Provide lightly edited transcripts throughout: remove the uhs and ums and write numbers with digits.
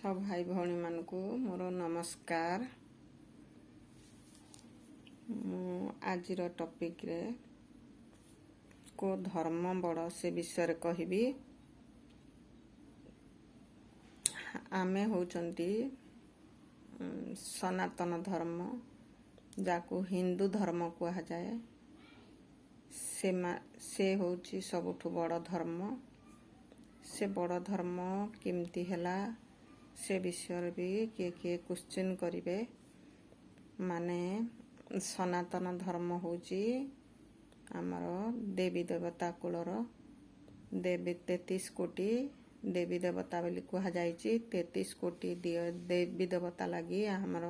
ସବୁ ଭାଇ ଭଉଣୀମାନଙ୍କୁ ମୋର ନମସ୍କାର। ମୁଁ ଆଜିର ଟପିକ୍ରେ କେଉଁ ଧର୍ମ ବଡ଼, ସେ ବିଷୟରେ କହିବି। ଆମେ ହେଉଛନ୍ତି ସନାତନ ଧର୍ମ, ଯାହାକୁ ହିନ୍ଦୁ ଧର୍ମ କୁହାଯାଏ। ସେ ହେଉଛି ସବୁଠୁ ବଡ଼ ଧର୍ମ। ସେ ବଡ଼ ଧର୍ମ କେମିତି ହେଲା, ସେ ବିଷୟରେ ବି କିଏ କିଏ କ୍ୱେଶ୍ଚିନ୍ କରିବେ। ମାନେ ସନାତନ ଧର୍ମ ହେଉଛି ଆମର ଦେବୀ ଦେବତା କୂଳର। ଦେବୀ 33 କୋଟି ଦେବୀ ଦେବତା ବୋଲି କୁହାଯାଇଛି। 33 କୋଟି ଦେବୀ ଦେବତା ଲାଗି ଆମର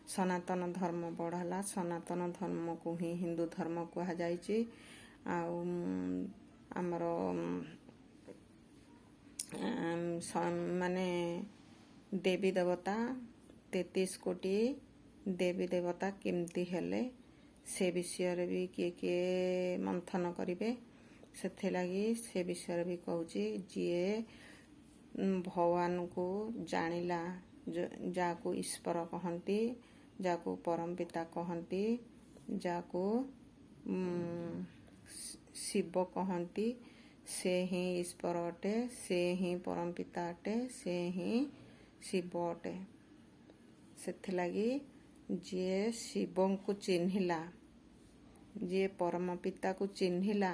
ସନାତନ ଧର୍ମ ବଡ଼ ହେଲା। ସନାତନ ଧର୍ମକୁ ହିଁ ହିନ୍ଦୁ ଧର୍ମ କୁହାଯାଇଛି। ଆଉ ଆମର ମାନେ ଦେବୀ ଦେବତା, 33 କୋଟି ଦେବୀ ଦେବତା କେମିତି ହେଲେ, ସେ ବିଷୟରେ ବି କିଏ କିଏ ମନ୍ଥନ କରିବେ। ସେଥିଲାଗି ସେ ବିଷୟରେ ବି କହୁଛି। ଯିଏ ଭଗବାନଙ୍କୁ ଜାଣିଲା, ଯାହାକୁ ଈଶ୍ୱର କହନ୍ତି, ଯାହାକୁ ପରମପିତା କହନ୍ତି, ଯାହାକୁ ଶିବ କହନ୍ତି, ସେ ହିଁ ଈଶ୍ୱର ଅଟେ, ସେ ହିଁ ପରମପିତା ଅଟେ, ସେ ହିଁ ଶିବ ଅଟେ। ସେଥିଲାଗି ଯିଏ ଶିବଙ୍କୁ ଚିହ୍ନିଲା, ଯିଏ ପରମ ପିତାକୁ ଚିହ୍ନିଲା,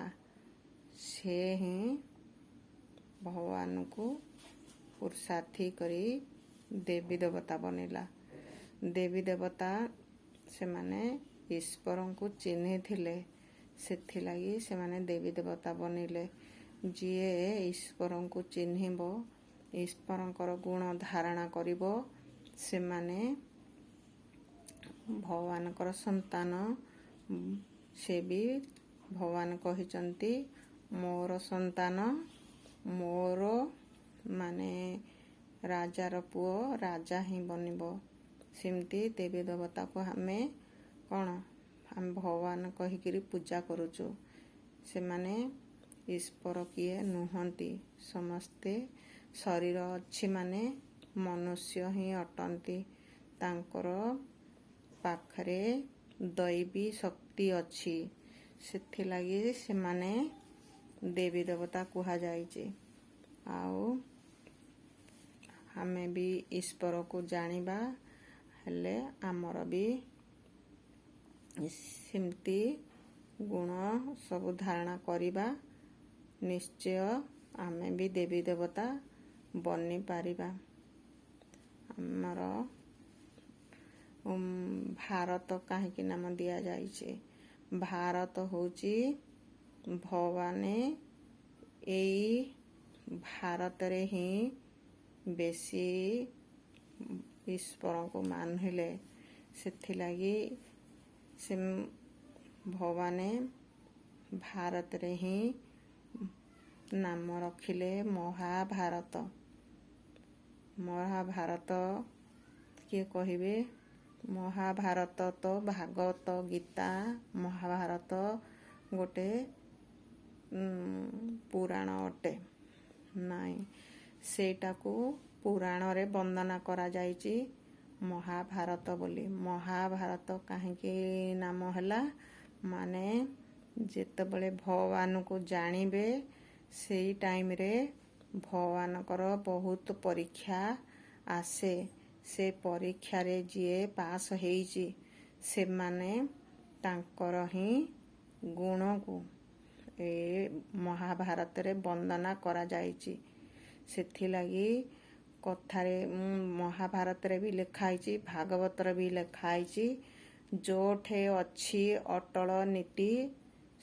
ସେ ହିଁ ଭଗବାନଙ୍କୁ ପୁରୁଷାର୍ଥୀ କରି ଦେବୀ ଦେବତା ବନିଲା। ଦେବୀ ଦେବତା ସେମାନେ ଈଶ୍ୱରଙ୍କୁ ଚିହ୍ନିଥିଲେ, ସେଥିଲାଗି ସେମାନେ ଦେବୀ ଦେବତା ବନିଲେ। ଯିଏ ଈଶ୍ୱରଙ୍କୁ ଚିହ୍ନିବ, ଈଶ୍ୱରଙ୍କର ଗୁଣ ଧାରଣା କରିବ, ସେମାନେ ଭଗବାନଙ୍କର ସନ୍ତାନ। ସେ ବି ଭଗବାନ କହିଛନ୍ତି, ମୋର ସନ୍ତାନ, ମୋର ମାନେ ରାଜାର ପୁଅ ରାଜା ହିଁ ବନିବ। ସେମିତି ଦେବୀ ଦେବତାକୁ ଆମେ କ'ଣ, ଆମେ ଭଗବାନ କହିକିରି ପୂଜା କରୁଛୁ। ସେମାନେ ଈଶ୍ୱର କିଏ ନୁହନ୍ତି। ସମସ୍ତେ ଶରୀର ଅଛି ମାନେ ମନୁଷ୍ୟ ହିଁ ଅଟନ୍ତି। ତାଙ୍କର ପାଖରେ ଦୈବୀ ଶକ୍ତି ଅଛି, ସେଥିଲାଗି ସେମାନେ ଦେବୀ ଦେବତା କୁହାଯାଇଛି। ଆଉ ଆମେ ବି ଈଶ୍ୱରକୁ ଜାଣିବା ହେଲେ ଆମର ବି ସେମିତି ଗୁଣ ସବୁ ଧାରଣା କରିବା, ନିଶ୍ଚୟ ଆମେ ବି ଦେବୀ ଦେବତା ବନିପାରିବା। ଆମର ଭାରତ କାହିଁକି ନାମ ଦିଆଯାଇଛି? ଭାରତ ହେଉଛି ଭଗବାନ ଏଇ ଭାରତରେ ହିଁ ବେଶୀ ଈଶ୍ୱରଙ୍କୁ ମାନିଲେ। ସେଥିଲାଗି ସେ ଭଗବାନ ଭାରତରେ ହିଁ ନାମ ରଖିଲେ ମହାଭାରତ। ମହାଭାରତ କିଏ କହିବେ? ମହାଭାରତ ତ ଭାଗବତ ଗୀତା, ମହାଭାରତ ଗୋଟେ ପୁରାଣ ଅଟେ। ନାଇଁ, ସେଇଟାକୁ ପୁରାଣରେ ବନ୍ଦନା କରାଯାଇଛି ମହାଭାରତ ବୋଲି। ମହାଭାରତ କାହିଁକି ନାମ ହେଲା? ମାନେ ଯେତେବେଳେ ଭଗବାନଙ୍କୁ ଜାଣିବେ, ସେଇ ଟାଇମ୍ରେ ଭଗବାନଙ୍କର ବହୁତ ପରୀକ୍ଷା ଆସେ। ସେ ପରୀକ୍ଷାରେ ଯିଏ ପାସ୍ ହେଇଛି, ସେମାନେ ତାଙ୍କର ହିଁ ଗୁଣକୁ ଏ ମହାଭାରତରେ ବନ୍ଦନା କରାଯାଇଛି। ସେଥିଲାଗି କଥାରେ ମହାଭାରତରେ ବି ଲେଖା ହେଇଛି, ଭାଗବତରେ ବି ଲେଖା ହେଇଛି, ଯୋଉଠେ ଅଛି ଅଟଳ ନୀତି,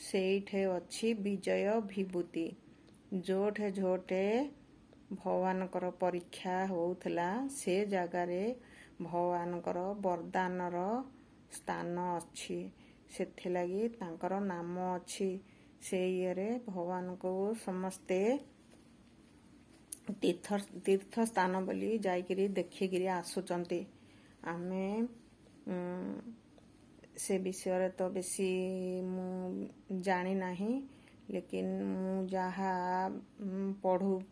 ସେଇଠେ ଅଛି ବିଜୟ ବିଭୂତି। ଯୋଉଠେ ଯୋଉଠେ ଭଗବାନଙ୍କର ପରୀକ୍ଷା ହେଉଥିଲା, ସେ ଜାଗାରେ ଭଗବାନଙ୍କର ବରଦାନର ସ୍ଥାନ ଅଛି। ସେଥିଲାଗି ତାଙ୍କର ନାମ ଅଛି। ସେ ଇଏରେ ଭଗବାନଙ୍କୁ ସମସ୍ତେ ତୀର୍ଥ ସ୍ଥାନ ବୋଲି ଯାଇକିରି ଦେଖିକିରି ଆସୁଛନ୍ତି। ଆମେ ସେ ବିଷୟରେ ତ ବେଶୀ ମୁଁ ଜାଣିନାହିଁ, ଲେକିନ୍ ମୁଁ ଯାହା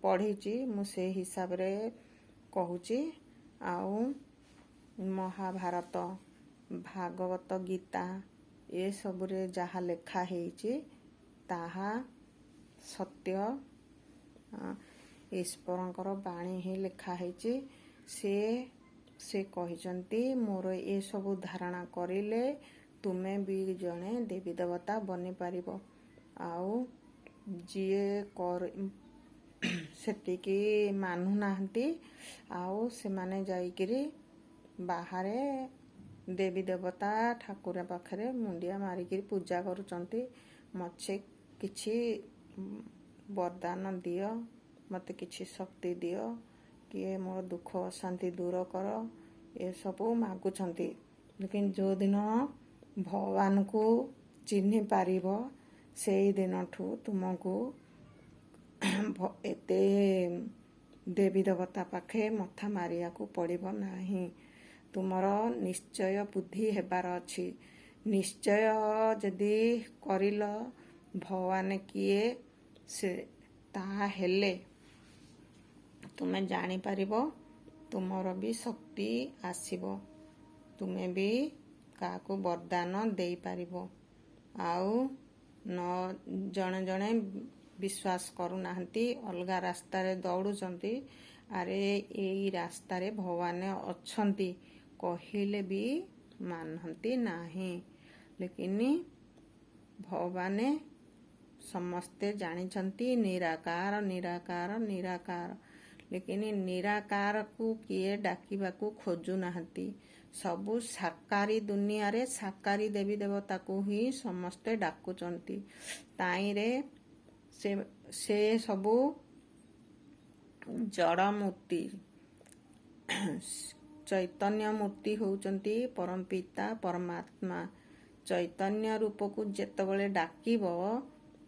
ପଢ଼ିଛି, ମୁଁ ସେ ହିସାବରେ କହୁଛି। ଆଉ ମହାଭାରତ, ଭାଗବତ ଗୀତା ଏସବୁରେ ଯାହା ଲେଖା ହେଇଛି, ତାହା ସତ୍ୟ। ଈଶ୍ୱରଙ୍କର ବାଣୀ ହିଁ ଲେଖା ହେଇଛି। ସେ କହିଛନ୍ତି, ମୋର ଏସବୁ ଧାରଣା କରିଲେ ତୁମେ ବି ଜଣେ ଦେବୀ ଦେବତା ବନିପାରିବ। ଆଉ ଯିଏ ସେତିକି ମାନୁନାହାନ୍ତି, ଆଉ ସେମାନେ ଯାଇକିରି ବାହାରେ ଦେବୀ ଦେବତା ଠାକୁର ପାଖରେ ମୁଣ୍ଡିଆ ମାରିକିରି ପୂଜା କରୁଛନ୍ତି, ମତେ କିଛି ବରଦାନ ଦିଅ, ମୋତେ କିଛି ଶକ୍ତି ଦିଅ, କିଏ ମୋର ଦୁଃଖ ଅଶାନ୍ତି ଦୂର କର, ଏସବୁ ମାଗୁଛନ୍ତି। କିନ୍ତୁ ଯେଉଁଦିନ ଭଗବାନଙ୍କୁ ଚିହ୍ନି ପାରିବ, ସେଇ ଦିନଠୁ ତୁମକୁ ଏତେ ଦେବୀ ଦେବତା ପାଖେ ମଥା ମାରିବାକୁ ପଡ଼ିବ ନାହିଁ। ତୁମର ନିଶ୍ଚୟ ବୁଦ୍ଧି ହେବାର ଅଛି। ନିଶ୍ଚୟ ଯଦି କରିଲ ଭଗବାନ କିଏ ସେ, ତାହେଲେ ତୁମେ ଜାଣିପାରିବ, ତୁମର ବି ଶକ୍ତି ଆସିବ, ତୁମେ ବି କାହାକୁ ବରଦାନ ଦେଇପାରିବ। ଆଉ ନ ଜଣେ ଜଣେ ବିଶ୍ୱାସ କରୁନାହାନ୍ତି, ଅଲଗା ରାସ୍ତାରେ ଦୌଡ଼ୁଛନ୍ତି। ଆରେ, ଏଇ ରାସ୍ତାରେ ଭଗବାନ ଅଛନ୍ତି କହିଲେ ବି ମାନନ୍ତି ନାହିଁ। ଲେକିନ ଭଗବାନ ସମସ୍ତେ ଜାଣିଛନ୍ତି ନିରାକାର, ନିରାକାର, ନିରାକାର। ଲେକିନ ନିରାକାରକୁ କିଏ ଡାକିବାକୁ ଖୋଜୁନାହାନ୍ତି। ସବୁ ସାକାରୀ ଦୁନିଆରେ ସାକାରୀ ଦେବୀ ଦେବତାକୁ ହିଁ ସମସ୍ତେ ଡାକୁଛନ୍ତି। ତାଇରେ ସେ ସବୁ ଜଡ଼ ମୂର୍ତ୍ତି। ଚୈତନ୍ୟ ମୂର୍ତ୍ତି ହେଉଛନ୍ତି ପରମପିତା ପରମାତ୍ମା। ଚୈତନ୍ୟ ରୂପକୁ ଯେତେବେଳେ ଡାକିବ,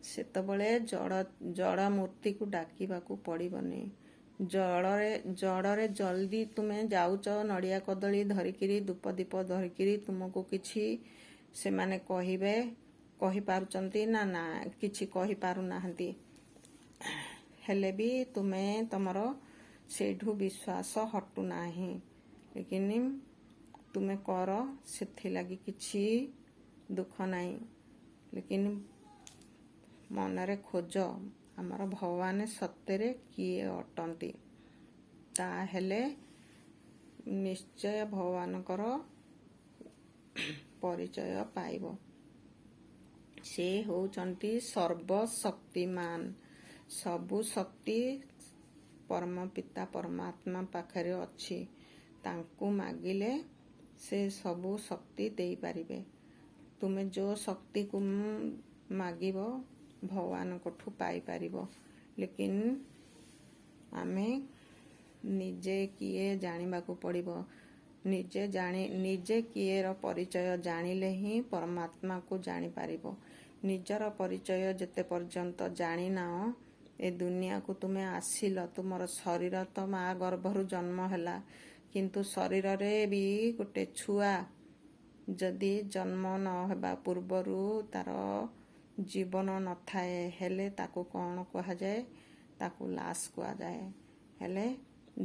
ସେତେବେଳେ ଜଡ଼ ମୂର୍ତ୍ତିକୁ ଡାକିବାକୁ ପଡ଼ିବନି। ଜଡ଼ରେ ଜଲ୍ଦି ତୁମେ ଯାଉଛ, ନଡ଼ିଆ କଦଳୀ ଧରିକିରି, ଧୂପ ଦୀପ ଧରିକିରି, ତୁମକୁ କିଛି ସେମାନେ କହିପାରୁଛନ୍ତି ନା? ନା, କିଛି କହିପାରୁନାହାନ୍ତି। ହେଲେ ବି ତୁମେ ତମର ସେଇଠୁ ବିଶ୍ୱାସ ହଟୁନାହିଁ। ଲେକିନ ତୁମେ କର, ସେଥିଲାଗି କିଛି ଦୁଃଖ ନାହିଁ। ଲେକିନ ମନରେ ଖୋଜ, ଆମର ଭଗବାନ ସତରେ କିଏ ଅଟନ୍ତି। ତାହେଲେ ନିଶ୍ଚୟ ଭଗବାନଙ୍କର ପରିଚୟ ପାଇବ। ସେ ହେଉଛନ୍ତି ସର୍ବଶକ୍ତିମାନ। ସବୁ ଶକ୍ତି ପରମ ପିତା ପରମାତ୍ମା ପାଖରେ ଅଛି। ତାଙ୍କୁ ମାଗିଲେ ସେ ସବୁ ଶକ୍ତି ଦେଇପାରିବେ। ତୁମେ ଯେଉଁ ଶକ୍ତିକୁ ମାଗିବ, ଭଗବାନଙ୍କଠୁ ପାଇପାରିବ। ଲେକିନ ଆମେ ନିଜେ କିଏ ଜାଣିବାକୁ ପଡ଼ିବ। ନିଜେ ଜାଣି, ନିଜେ କିଏର ପରିଚୟ ଜାଣିଲେ ହିଁ ପରମାତ୍ମାକୁ ଜାଣିପାରିବ। ନିଜର ପରିଚୟ ଯେତେ ପର୍ଯ୍ୟନ୍ତ ଜାଣିନାଅ, ଏ ଦୁନିଆକୁ ତୁମେ ଆସିଲ, ତୁମର ଶରୀର ତ ମା ଗର୍ଭରୁ ଜନ୍ମ ହେଲା, କିନ୍ତୁ ଶରୀରରେ ବି ଗୋଟେ ଛୁଆ ଯଦି ଜନ୍ମ ନ ହେବା ପୂର୍ବରୁ ତାର ଜୀବନ ନଥାଏ, ହେଲେ ତାକୁ କ'ଣ କୁହାଯାଏ? ତାକୁ ଲାଶ କୁହାଯାଏ। ହେଲେ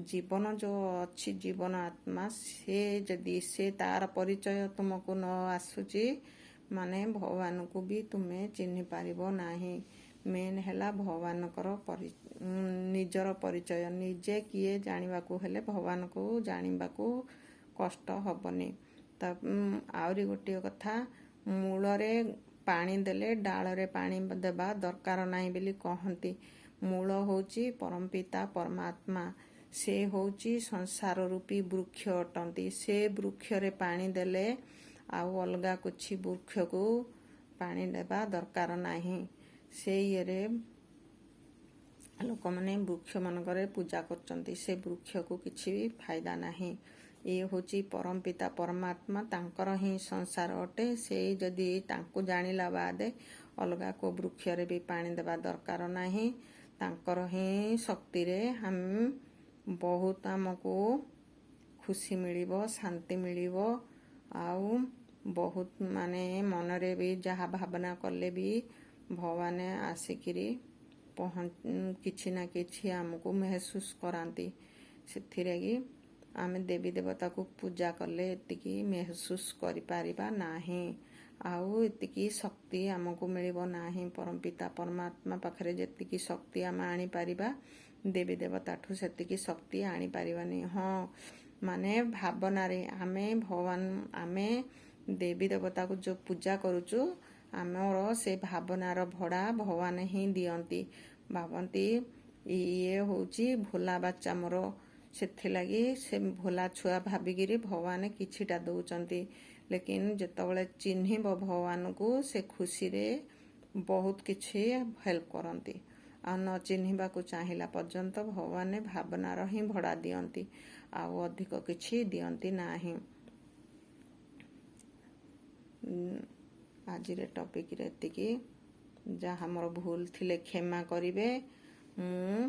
ଜୀବନ ଯେଉଁ ଅଛି, ଜୀବନ ଆତ୍ମା, ସେ ଯଦି ସେ ତାର ପରିଚୟ ତୁମକୁ ନ ଆସୁଛି, ମାନେ ଭଗବାନଙ୍କୁ ବି ତୁମେ ଚିହ୍ନି ପାରିବ ନାହିଁ। ମେନ୍ ହେଲା ଭଗବାନଙ୍କର ନିଜର ପରିଚୟ। ନିଜେ କିଏ ଜାଣିବାକୁ ହେଲେ ଭଗବାନଙ୍କୁ ଜାଣିବାକୁ କଷ୍ଟ ହବନି। ତ ଆହୁରି ଗୋଟିଏ କଥା, ମୂଳରେ ପାଣି ଦେଲେ ଡାଳରେ ପାଣି ଦେବା ଦରକାର ନାହିଁ ବୋଲି କହନ୍ତି। ମୂଳ ହେଉଛି ପରମପିତା ପରମାତ୍ମା। ସେ ହେଉଛି ସଂସାର ରୂପୀ ବୃକ୍ଷ ଅଟନ୍ତି। ସେ ବୃକ୍ଷରେ ପାଣି ଦେଲେ ଆଉ ଅଲଗା କିଛି ବୃକ୍ଷକୁ ପାଣି ଦେବା ଦରକାର ନାହିଁ। ସେ ଇଏରେ ଲୋକମାନେ ବୃକ୍ଷମାନଙ୍କରେ ପୂଜା କରୁଛନ୍ତି, ସେ ବୃକ୍ଷକୁ କିଛି ଫାଇଦା ନାହିଁ। ଇଏ ହେଉଛି ପରମପିତା ପରମାତ୍ମା, ତାଙ୍କର ହିଁ ସଂସାର ଅଟେ। ସେଇ ଯଦି ତାଙ୍କୁ ଜାଣିଲା ବାଦେ ଅଲଗା କେଉଁ ବୃକ୍ଷରେ ବି ପାଣି ଦେବା ଦରକାର ନାହିଁ। ତାଙ୍କର ହିଁ ଶକ୍ତିରେ ଆମେ ବହୁତ ଆମକୁ ଖୁସି ମିଳିବ, ଶାନ୍ତି ମିଳିବ। ଆଉ ବହୁତ ମାନେ ମନରେ ବି ଯାହା ଭାବନା କଲେ ବି ଭଗବାନ ଆସିକିରି କିଛି ନା କିଛି ଆମକୁ ମେହସୁସ କରାନ୍ତି। ସେଥିଲାଗି ଆମେ ଦେବୀ ଦେବତାକୁ ପୂଜା କଲେ ଏତିକି ମେହସୁସ କରିପାରିବା ନାହିଁ, ଆଉ ଏତିକି ଶକ୍ତି ଆମକୁ ମିଳିବ ନାହିଁ। ପରମପିତା ପରମାତ୍ମା ପାଖରେ ଯେତିକି ଶକ୍ତି ଆମେ ଆଣିପାରିବା, ଦେବୀ ଦେବତାଠୁ ସେତିକି ଶକ୍ତି ଆଣିପାରିବାନି। ହଁ, ମାନେ ଭାବନାରେ ଆମେ ଭଗବାନ, ଆମେ ଦେବୀ ଦେବତାକୁ ଯେଉଁ ପୂଜା କରୁଛୁ, ଆମର ସେ ଭାବନାର ଭଡ଼ା ଭଗବାନ ହିଁ ଦିଅନ୍ତି। ଭାବନ୍ତି, ଇଏ ହେଉଛି ଭୋଲା ବାଚ୍ଚା ମୋର, ସେଥିଲାଗି ସେ ଭୋଲା ଛୁଆ ଭାବିକିରି ଭଗବାନ କିଛିଟା ଦେଉଛନ୍ତି। ଲେକିନ୍ ଯେତେବେଳେ ଚିହ୍ନିବ ଭଗବାନଙ୍କୁ, ସେ ଖୁସିରେ ବହୁତ କିଛି ହେଲ୍ପ କରନ୍ତି। ଆଉ ନ ଚିହ୍ନିବାକୁ ଚାହିଁଲା ପର୍ଯ୍ୟନ୍ତ ଭଗବାନ ଭାବନାର ହିଁ ଭଡ଼ା ଦିଅନ୍ତି, ଆଉ ଅଧିକ କିଛି ଦିଅନ୍ତି ନାହିଁ। ଆଜିର ଟପିକରେ ଏତିକି। ଯାହା ମୋର ଭୁଲ ଥିଲେ କ୍ଷମା କରିବେ। ମୁଁ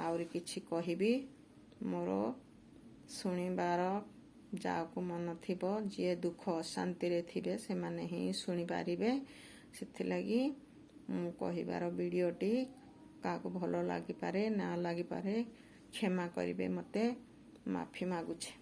ଆହୁରି କିଛି କହିବି, ମୋର ଶୁଣିବାର ଯାହାକୁ ମନ ଥିବ, ଯିଏ ଦୁଃଖ ଅଶାନ୍ତିରେ ଥିବେ, ସେମାନେ ହିଁ ଶୁଣିପାରିବେ। ସେଥିଲାଗି ମୁଁ କହିବାର ଭିଡ଼ିଓଟି କାହାକୁ ଭଲ ଲାଗିପାରେ, ନା ଲାଗିପାରେ, କ୍ଷମା କରିବେ ମୋତେ, ମାଫି ମାଗୁଛି।